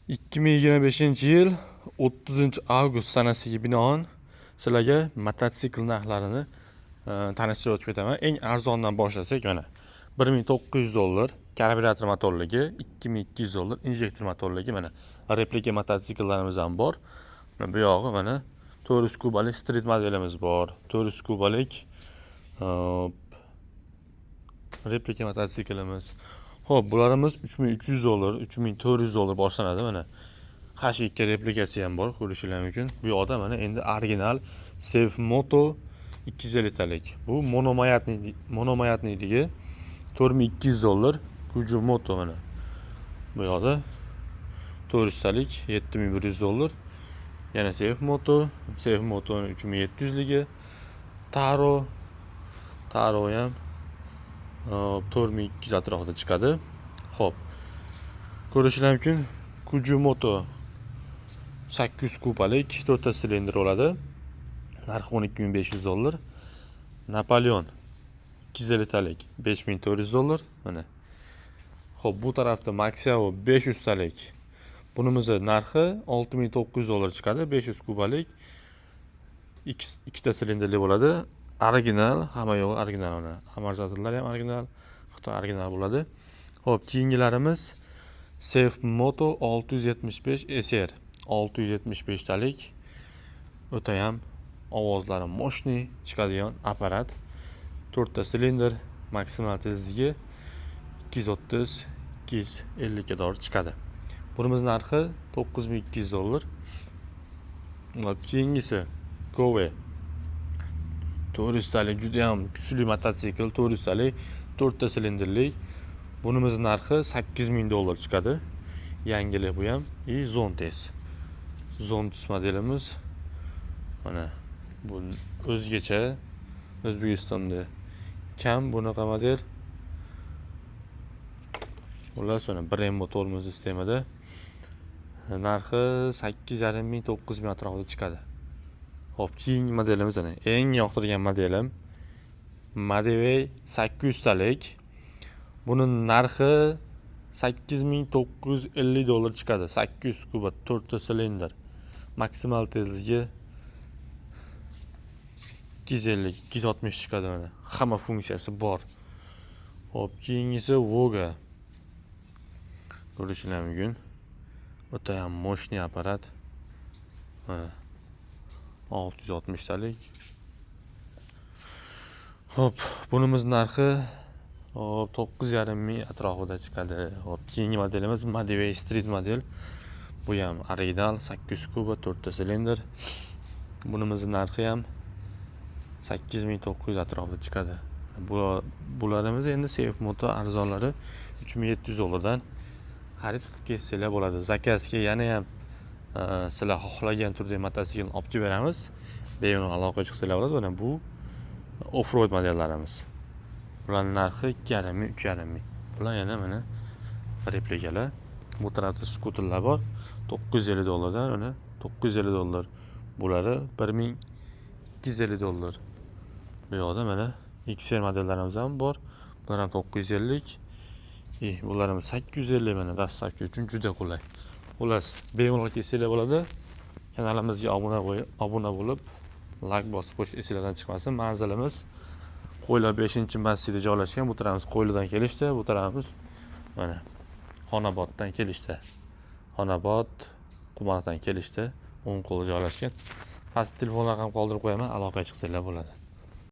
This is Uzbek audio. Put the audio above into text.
2025-yil 30 avgust sanasiga binoan sizlarga mototsikl narxlarini tanishtirib o'tib ketaman. Eng arzondan boshlasak, mana, 1900 dollar karbyurator motorligi, 2200 dollar injektor motorligi. Mana, replika mototsikllarimiz ham bor. Mana bu yog'i, mana, 400 kubalik street modelimiz bor, 400 kubalik, hop, replika mototsiklimiz. Ho'p, bularimiz 3300 dollar, 3400 dollar boshlanadi. Mana, H2 replikasi ham bor, ko'rishinglar mumkin. Bu yoqda, mana, endi original Safe Moto 250 talik. Bu мономаятник, мономаятник ligi 4200 dollar. Kuju Moto, mana. Bu yoqda 400 talik 7100 dollar. Yana Safe Moto, Safe Moto 3700 ligi. Taro, Taro ham 4200 atrofida chiqadi. Xo'p. Ko'rishinglar mumkin, Kuju Moto 800 kubalik, 4 ta silindr bo'ladi. Narxi 12 500 dollar. Napoleon 250 talik 5400 dollar. Mana. Xo'p, bu tarafda Maxiao 500 talik. Bunimizni narxi 6900 dollar chiqadi. 500 kubalik, ikkita silindrli bo'ladi. Original, hamma yo'g'i original mana. Amortizatorlar ham original, Xitoy original bo'ladi. Xo'p, keyingilarimiz Safe Moto 675 SR, 675 talik, o'tayam ovozlari мощный chiqadigan apparat. 4 ta silindr, maksimal tezligi 230 250 ga to'g'ri chiqadi. Bunimiz narxi 9200 dollar. Hop, keyingisi Kove 400 talik, juda ham kuchli mototsikl, 400 talik, 4 ta silindrli. Bunimiz narxi 8000 dollar chiqadi. Yangilik bu ham. И Zontes. Zontes modelimiz, mana, bu o'zgacha, O'zbekistonda kam bunaqa model. Xullas, mana, Brembo tormoz sistemada, narxi 8,5 ming, 9 ming atrofida chiqadi. Ho'p, keyingi modelimiz, mana, eng yoqtirgan modelim Madeway 800 talik. Buni narxi 8950 dollar chiqadi. 800 kuba, to'rtta silindr, maksimal tezligi 250, 260 chiqadi. Mana, hamma funksiyasi bor. Ho'p, keyingisi Voga, ko'rishinglar mumkin, o'tayam мощный apparat. Mana, 660 talik. Ho'p, bunimiz narxi, hop, 9,5 ming atrofida chiqadi. Ho'p, keyingi modelimiz Madeway Street model. Bu ham original, 800 kuba, to'rtta silindr. Bunimizni narxi ham 8900 atrofida chiqadi. Bu bularimiz endi Safe Moto arzonlari, 3700 dollardan xarid qilib kelsanglar bo'ladi. Заказ ga yana ham sizlar xohlagan turdagi mototsiklni olib kelib beramiz, bemalol aloqaga chiqsanglar bo'ladi. Mana, bu off-road modellarimiz, bularni narxi 2,5 ming, 3,5 ming. Bular yana, mana, replikalar. Bu tarafda skuterlar bor, 950 dollardan. Mana, 950 dollar bulari, 1250 dollar. Bu yoqda, mana, XR modellarimiz ham bor, bular ham 950 и bular ham 850. Mana, доставка uchun juda qulay. Xullas, bemalol kelsanglar bo'ladi. Kanalimizga obuna bo'lib, layk bosib qo'yish esinglardan chiqmasin. Manzilimiz Qo'yliq beshinchi massivda joylashgan. Bu tarafimiz Qo'yliqdan kelishdi, bu tarafimiz, mana, Xonoboddan kelishdi. Xonobod, Qumariqdan kelishdi, o'ng qo'lda joylashgan. Pastda telefon raqam qoldirib qo'yaman, aloqaga chiqsanglar bo'ladi.